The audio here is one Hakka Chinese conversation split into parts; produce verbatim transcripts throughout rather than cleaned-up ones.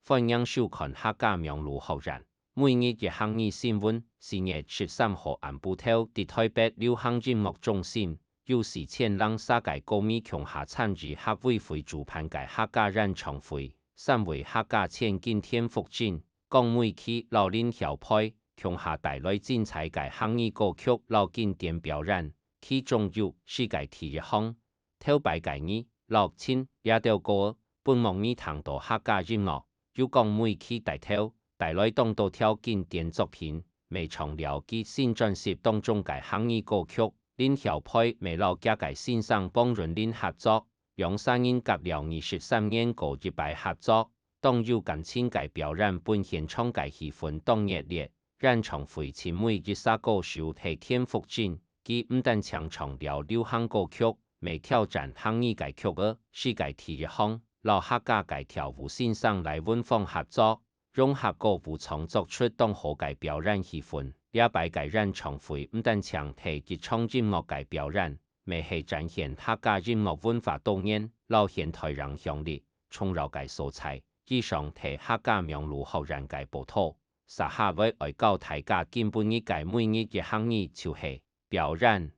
歡迎收看客家網路學院。每日一客語新聞，四月十三號暗晡頭，在臺北流行音樂中心，有四千零儕个歌迷共下參與客委會主辦个客家演唱會。三位客家千金田馥甄、江美琪摎林曉培共下帶來精彩个客語歌曲摎經典表演，其中有《世界第一行》、《頭擺个你》、《落情》這兜歌，分網民聽到客家音樂。由江美琪帶頭，帶來當多條經典作品，乜唱了佢新專輯當中个客語歌曲。林曉培乜摎厥个先生彭潤林合作，兩儕人隔了二十三年過一擺合作，當有感情个表演分現場个氣氛當熱烈。演唱會前尾一首歌手係田馥甄，佢毋單淨唱了流行歌曲，乜挑戰客語个曲仔，《世界第一行》摎客家个跳舞先生賴文芳合作，融合歌舞創作出當好个表演氣氛。這擺个演唱會毋單淨係一場音樂个表演，乜係展現客家音樂文化多元摎現代影響力重要个所在。以上係客家網路學院个報導，這下會愛教大家今晡日个每日一客語，就係表演，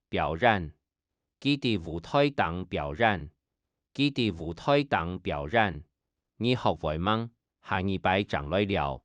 表演。佢在舞台頂表演，佢在舞台頂表演。你學會吂？下二擺正來尞。